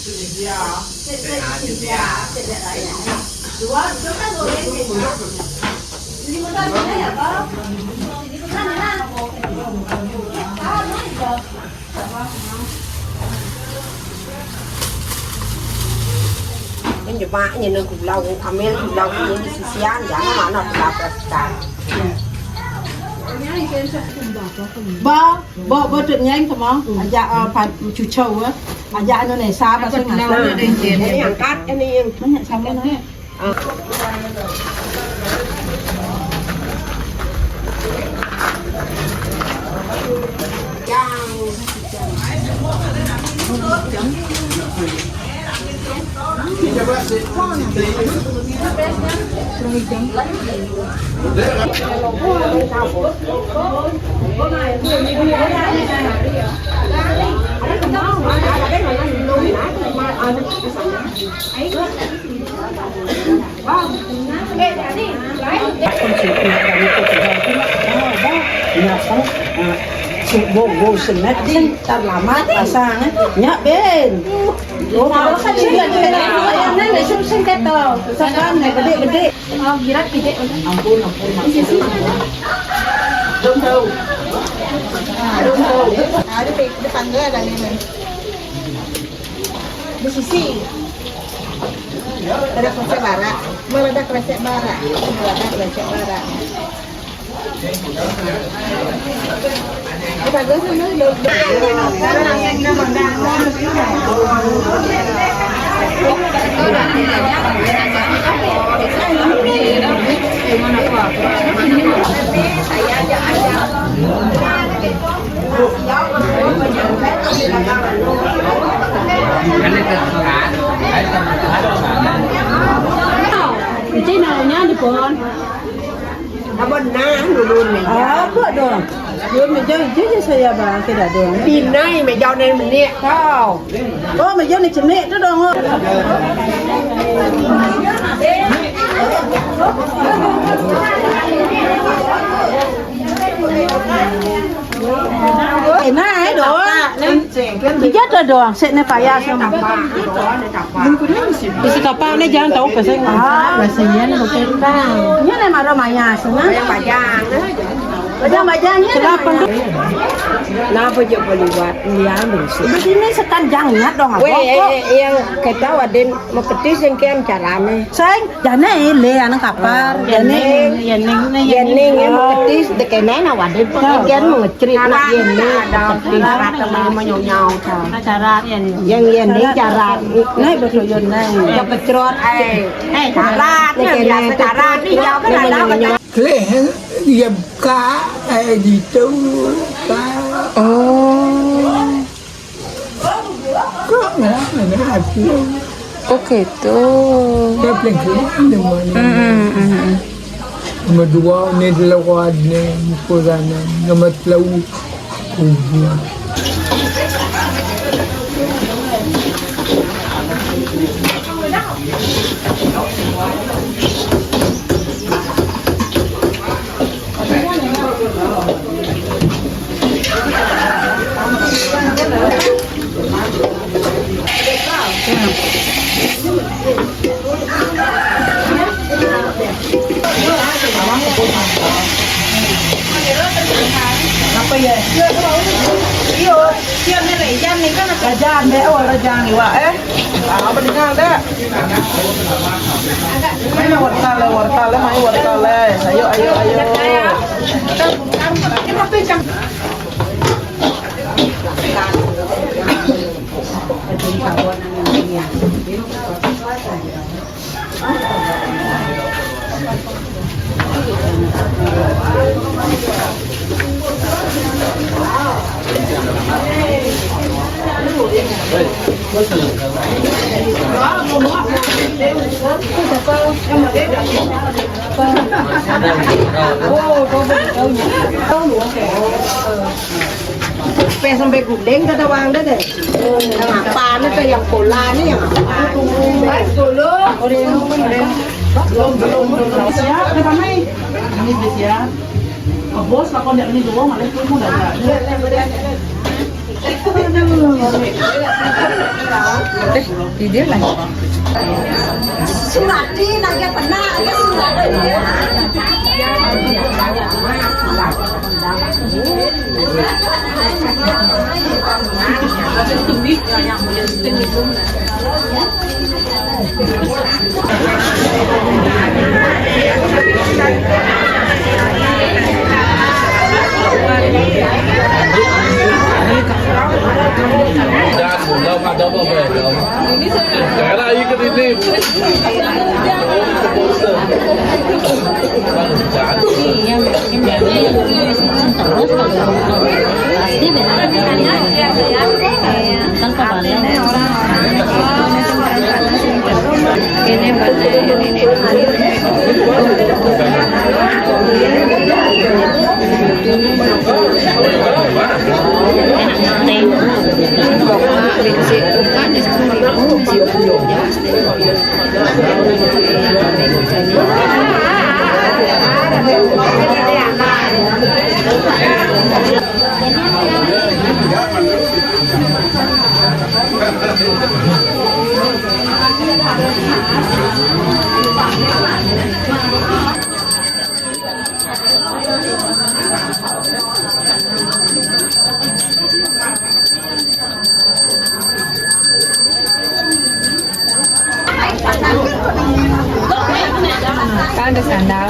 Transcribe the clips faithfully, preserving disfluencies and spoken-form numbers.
Ini jebaknya nang kulau, amel kulau ini sisian, jangan mana kulau plastik. Ba, ba, ba tut nyeng sama. Aja, eh, pat cucau, eh. Aja anu ne, sabar sing. Ini angkat, ini yang banyak sama ne. Bo, bo, senet, din, tar lama, pasang, eh. Nya, ben. Oh, mau kan juga, juga. Yang mana, sum, sum, keto. Sakan, gede, gede. Oh, girat, gede. Ampun, ampun, ampun. Dong, tahu. Dong, tahu. Ada pe-, depan dia ada lima. Di sisi. Ada kresek bara. Meledak kresek bara. Meledak kresek bara. Itu namanya di pohon. Abon nah, dulu nih. Apa dong? Dia meja, meja aja saya bang, tidak dong. Pinai meja nih, menik. Kau. Oh, meja nih, cenik tuh dong. Enak, eh, doang. Tiga tuh doang, sik ne payah sama. Bisi kapal ne jangan tahu bahasa Inggris. Ah, bahasa Inggris bukan bang. Ini ne maro maya sana. Bajang, bajang, ini. Selapan tuh. Kenapa coba liwat? Iya, bisi. Di sini sekan jangan dong, apa? Weh, eh, eh, yang ketawa den mau petis yang kian carane. Sayang. Jane ile anak kapar, jane. Yening, yening, yening. Yening, yang mau petis, dekene na wadah, pengajian mau ngecerit, nak yening, mau petis. Cara, cara, yening. Yang yening, cara. Nai, betul, yo, nai. Ya, pecerot, eh. Eh, cara, biasa cara, ni jawab kan ada. Kleh, dia buka, eh, gitu, buka. Oh. Kok nggak, nggak ada. Oh, gitu. Dia paling keren, dia mau. Mm, mm, mm, mm. Nomor dua, ni lawan ni, ukuran ni. Nomor telu, kubur. Apa ya? Iyo, iyo, ni lek ijan ni kan. Rajan deh, oh, rajan iwak, eh. Ah, apa dengar deh? Mana wortel, wortel, mana wortel? Ayo, ayo, ayo. Pe sampai gudeng kata wang deh. Yang apa nih, yang pola nih, yang apa? Belum, belum, belum siap, apa nih? Ini udah siap. Ke bos, kalau ndak ini doang, ada tuh mau dapat. Aduh. Eh, di dia lah. Surati lagi pernah, lagi surati. Jangan, belum ada apa-apa ya, belum. Karena ayu ke ini. Pasti benar. Kan kepala. Ini benar, ini. Kan ada sandal.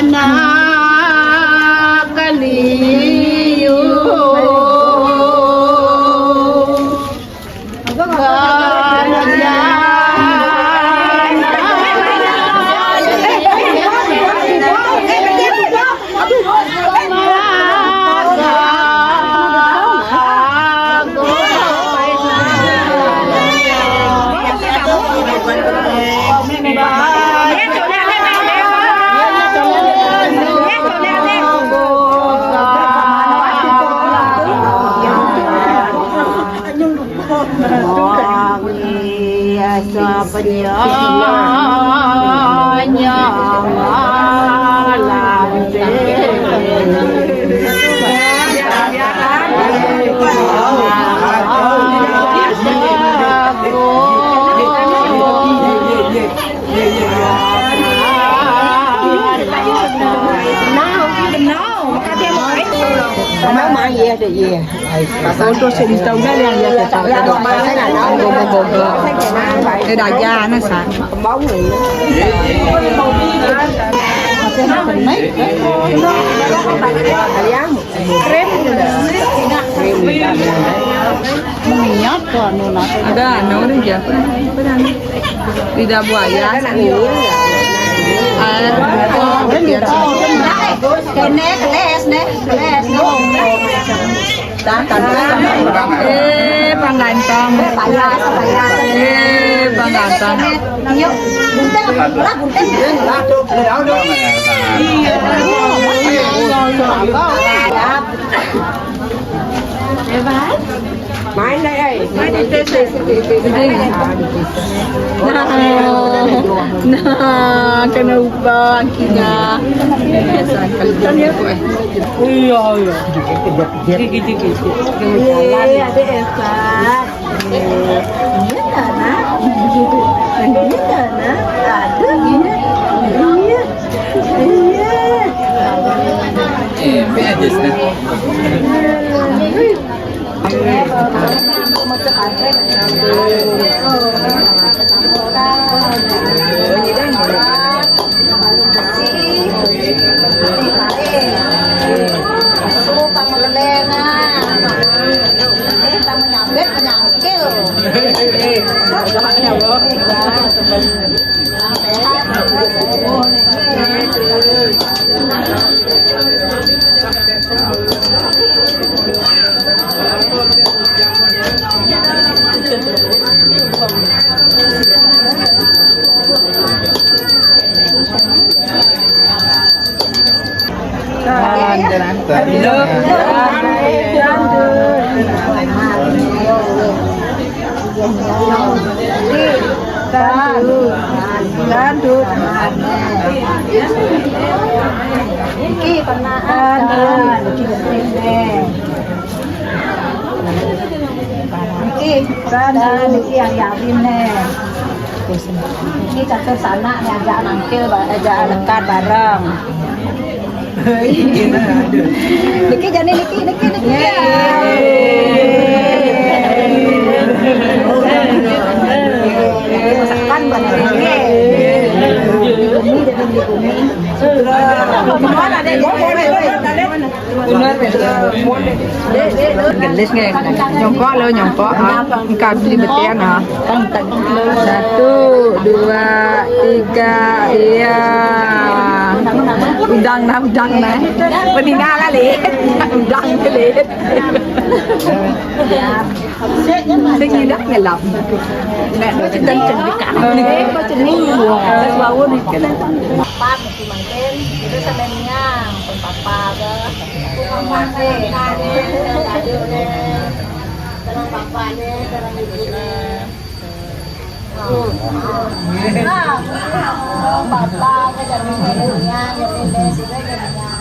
Anak kaliyu. Kenal, kenal. Makasih, Mak. Kenal, Mak. Iya, ada, iya. Foto sini tahu nggak yang dia kata? Ada aja, anak sa. Kembali. Kalian? Krim. Krim. Minyak tuh, anu, nasi. Ada, anu, udah ya. Lidah buaya. Air. Kene, keles, nih. Keles, nih. Eh, Bang Ganteng. Payas, payas. Eh, Bang Ganteng. Ayo, bunten, lah, bunten. Iya. Hebat. Main dah, eh. Main di T C. Nah, nah, kena ubah akinya. Iya, iya. Dikit, dikit. Iya, ada Eva. Iya, nak. Iya, nak. Ada, iya. Iya. Iya. Iki pernah ada. Iki, iki yang Yawin nih. Ini catur sanak nih, ajak nangkil, ba-, ajak lekat bareng. Niki jani niki, niki, niki. Masakan buat niki. Di bumi, jadi di bumi. Gelis nggih. Nyongkok lho, nyongkok. Ah, engkau beli betian, ah. Satu, dua, tiga, iya. Udang nah, udang nah. Peninggalan lih. Udang lih. Sing ngidak ngelap. Nek tu cerita cerita. Eh, macam ni. Wah. Bau ni kena. Papa mesti makan. Itu sampai niang. Pun papa ke. Pun papa ke. Aduh, deh. Tolong papa ni, tolong ibu ni. Nah, tolong papa ke, jangan niang, jangan deh, sini, jangan niang.